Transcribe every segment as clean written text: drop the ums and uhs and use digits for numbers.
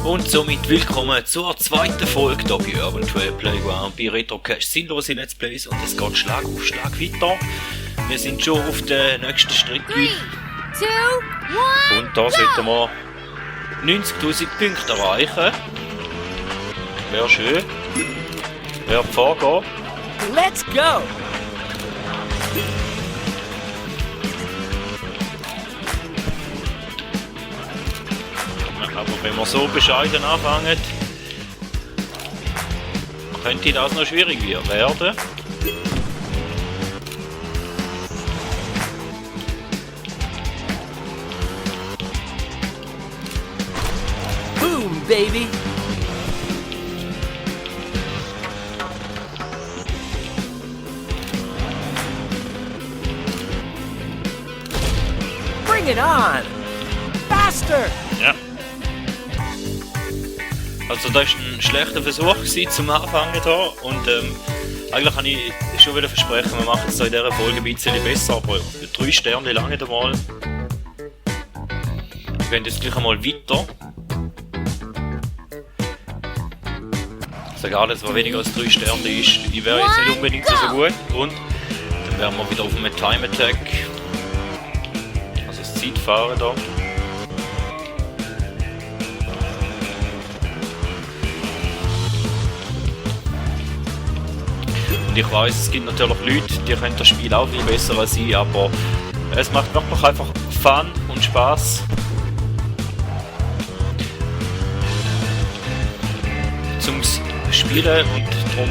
Und somit willkommen zur zweiten Folge hier bei Urban Trail Playground bei Retrocast sinnlose Let's Plays und es geht Schlag auf Schlag weiter. Wir sind schon auf der nächsten Strecke. 3, 2, 1. Und da sollten wir 90.000 Punkte erreichen. Wäre schön. Wäre vorgehen. Let's go! Aber wenn wir so bescheiden anfangen, könnte das noch schwierig werden. Boom, baby! Bring it on! Faster! Ja. Also das war ein schlechter Versuch zum Anfangen hier und eigentlich kann ich schon wieder versprechen, wir machen es in dieser Folge ein bisschen besser, aber 3 Sterne lange einmal. Wir gehen jetzt gleich einmal weiter. Also alles, was weniger als 3 Sterne ist, ich wäre jetzt nicht unbedingt so gut. Und dann wären wir wieder auf einem Time Attack. Also das Zeitfahren da. Und ich weiss, es gibt natürlich Leute, die können das Spiel auch viel besser als ich, aber es macht wirklich einfach Fun und Spaß. Zum Spielen und darum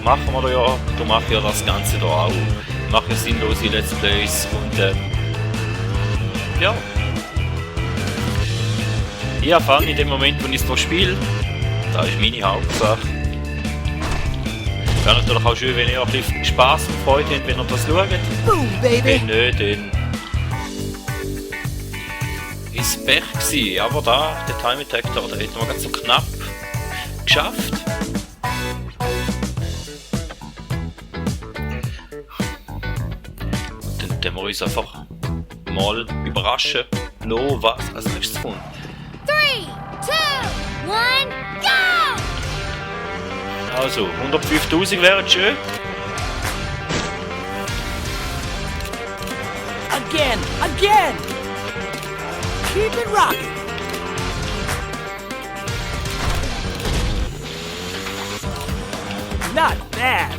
mache ich ja das Ganze hier auch. Ich mache ja sinnlose Let's Plays und ja. Ich habe Fun in dem Moment, wo ich es hier spiele. Das ist meine Hauptsache. Wäre natürlich auch schön, wenn ihr ein bisschen Spaß und Freude habt, wenn ihr das schaut. Boom, baby! Wenn nicht, dann ist es Pech gewesen. Aber da, der Time Attack da, den hätten wir ganz so knapp geschafft. Und dann tun wir uns einfach mal überraschen lassen, was als nächstes kommt. 3, 2, 1, go! Also, 105.000 wären schön. Again! Again! Keep it rocking! Not bad!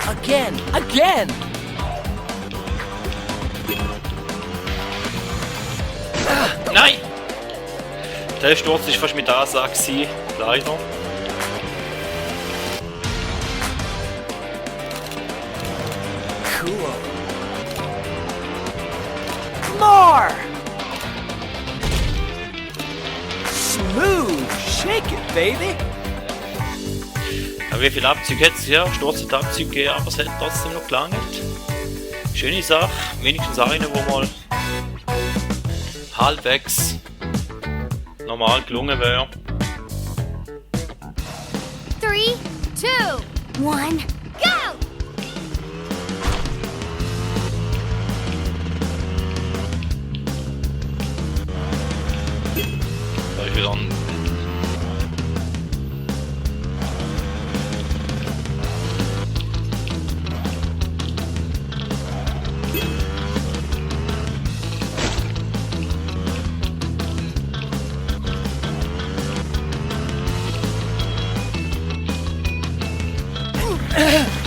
Again! Again! Nein! Der Sturz war fast mit Ansage gewesen, leider. Cool. More! Smooth! Shake it, baby! Ja, wie viele Abzüge hat es? Ja, Sturz hat Abzüge gegeben, aber es hat trotzdem noch gelangt. Schöne Sache, wenigstens eine, wo mal halbwegs normal gelungen wäre. 3, 2, 1, go! Da ist wieder ein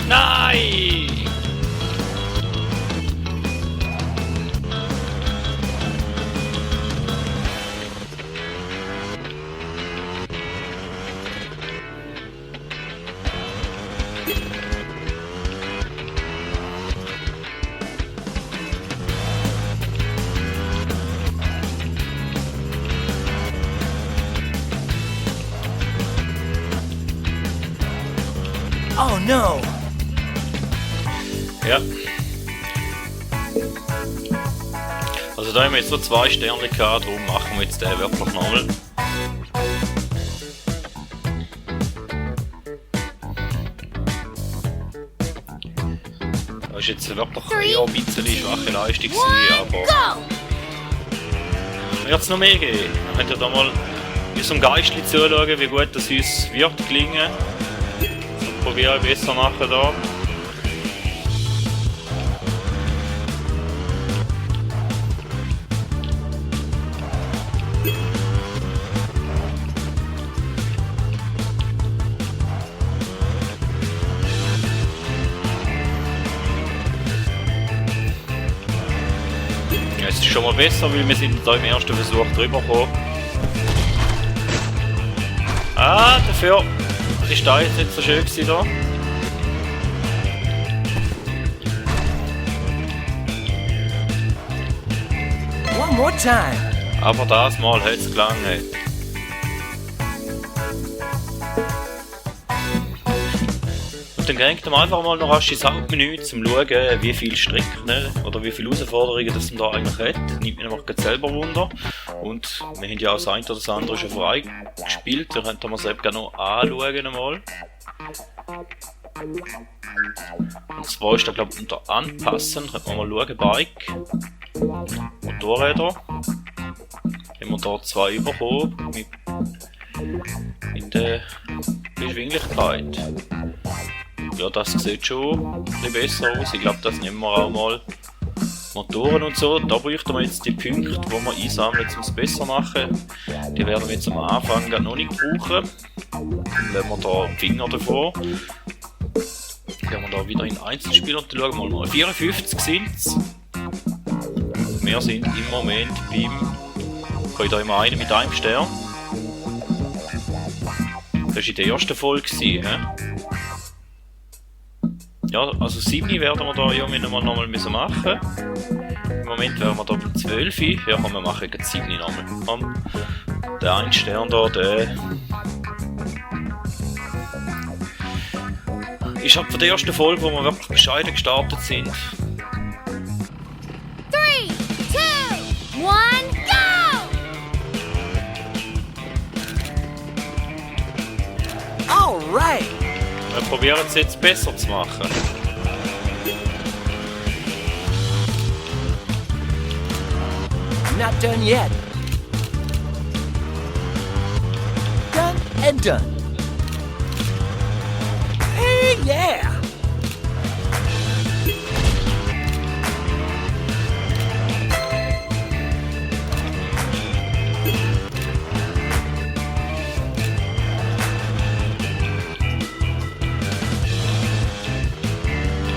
Nein! Oh no! Ja. Also da haben wir jetzt so 2 Sterne gehabt, darum machen wir jetzt den wirklich nochmal. Das ist jetzt wirklich eher ein bisschen schwache Leistung gewesen, One, aber go! wird es noch mehr geben. Wir können ja da mal unserem Geistli zuschauen, wie gut das uns wird gelingen. So probiere ich besser nachher da. Es ist schon mal besser, weil wir sind da im ersten Versuch drüber gekommen. Ah, dafür ist da jetzt nicht so schön gewesen da. One more time. Aber das Mal hat es gelangt. Und dann kriegt man einfach mal noch rasch ins Hauptmenü, um zu schauen, wie viele Strecken oder wie viele Herausforderungen das man da eigentlich hat. Das nimmt mich nämlich selber Wunder. Und wir haben ja auch das eine oder das andere schon freigespielt. Da könnten wir es eben noch anschauen einmal. Und zwar ist da glaube ich unter Anpassen, könnte man mal schauen, Bike, Motorräder. Haben wir da 2 bekommen mit der Beschwinglichkeit. Ja, das sieht schon ein bisschen besser aus. Ich glaube, das nehmen wir auch mal. Motoren und so, da bräuchten wir jetzt die Punkte, die wir einsammeln, um es besser zu machen. Die werden wir jetzt am Anfang noch nicht brauchen. Dann lassen wir da einen Finger davor. Gehen wir da wieder in Einzelspiel und schauen wir mal. 54 sind es. Wir sind im Moment beim. Ich habe da immer einen mit einem Stern. Das war in der ersten Folge. He? Ja, also 7 werden wir da ja nochmal machen. Im Moment wären wir da bei 12. Ja, komm, wir machen jetzt 7 nochmal. Komm. Der 1 Stern da, der ist ab von der ersten Folge, wo wir wirklich bescheiden gestartet sind. 3, 2, 1, go! Alright. Wir probieren es jetzt besser zu machen. Not done yet. Done and done. Hey, yeah.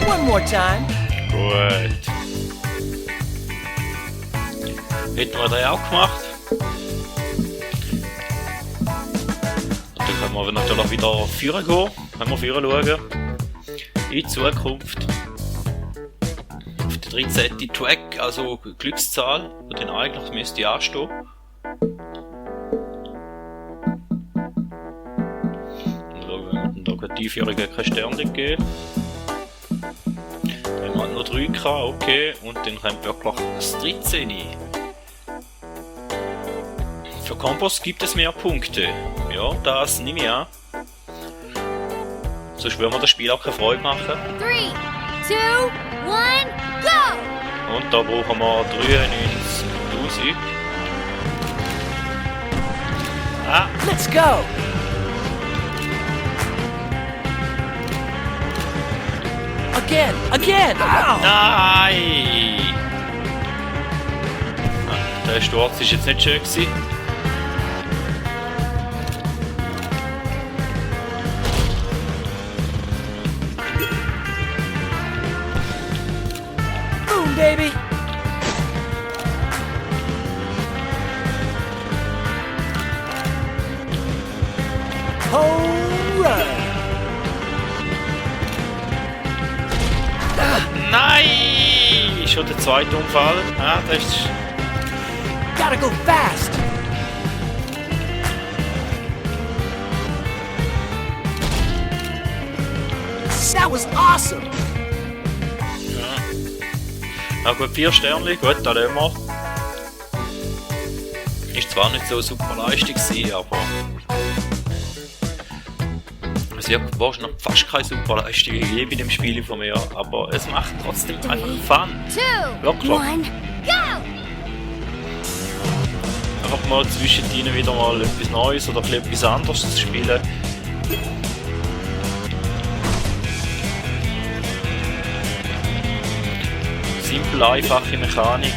One more time. Gut. Hätten wir den auch gemacht. Und dann können wir natürlich wieder führen gehen. Wenn wir führen schauen. In Zukunft. Auf der 13. Track, also Glückszahl, die dann eigentlich müsste anstehen. Und schauen, wenn wir dann da die Einführung keine Sterne geben. Dann haben wir noch 3 gehabt, okay. Und dann kommt wirklich das 13. Für Kompass gibt es mehr Punkte. Ja, das nehme ich an. Sonst würden wir das Spiel auch keine Freude machen. 3, 2, 1, go! Und da brauchen wir 93.000. Ah, Let's go. Again. Ow. nein! Ah, der Sturz ist jetzt nicht schön gewesen. Boom, baby. Home run. Nein! Schon der zweite Unfall. Ah, das ist... Gotta go fast. That was awesome. Na gut, 4 Sterne, gut, da nehmen wir. Ist zwar nicht so eine super Leistung gewesen, aber Es wird wahrscheinlich fast keine Superleistung gegeben in dem Spiel von mir, aber es macht trotzdem einfach Fun. 2, Wirklich. 1, go! Einfach mal zwischendrin wieder mal etwas Neues oder etwas anderes zu spielen. Simple, einfache Mechanik.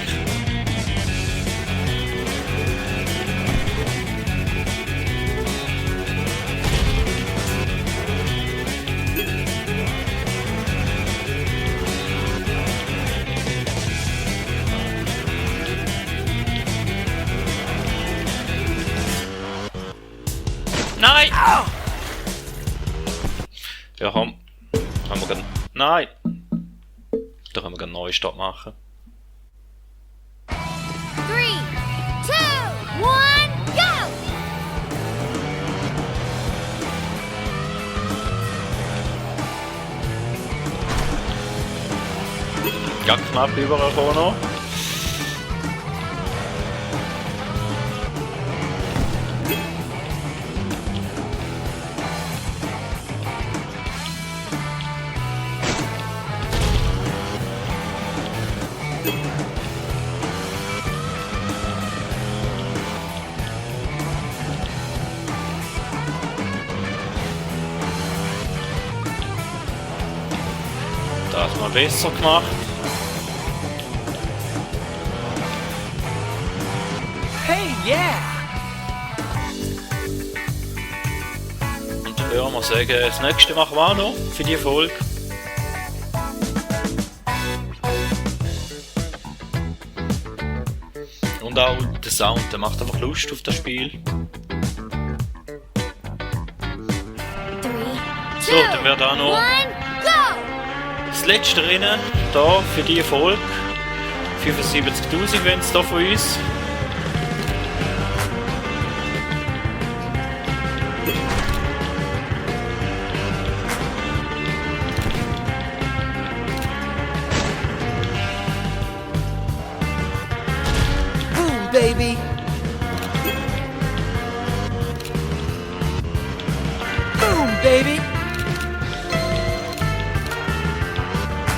Nein! Ja, haben wir gerade... Nein! Da können wir einen Neustart machen. 3, 2, 1, go! Ganz knapp übergekommen noch. Das mal besser gemacht. Hey, yeah! Und dann würden wir sagen, das nächste machen wir auch noch für die Folge. Und auch der Sound, der macht einfach Lust auf das Spiel. 3, So, dann wird auch noch 1, go! das letzte Rennen da für die Folge. 75.000 wenn es da von uns. Boom, baby! Boom, baby!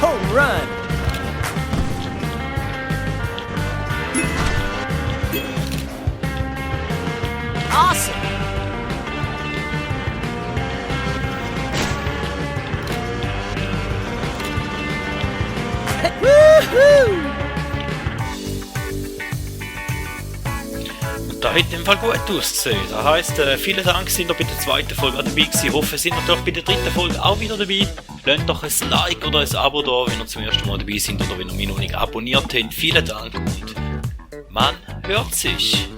Home run! Awesome! Woohoo! Da hat im Fall gut ausgesehen. Das heisst, vielen Dank, sind ihr bei der zweiten Folge auch dabei gewesen. Ich hoffe, ihr seid natürlich bei der dritten Folge auch wieder dabei. Lasst doch ein Like oder ein Abo da, wenn ihr zum ersten Mal dabei seid oder wenn ihr mich noch nicht abonniert habt. Vielen Dank und man hört sich.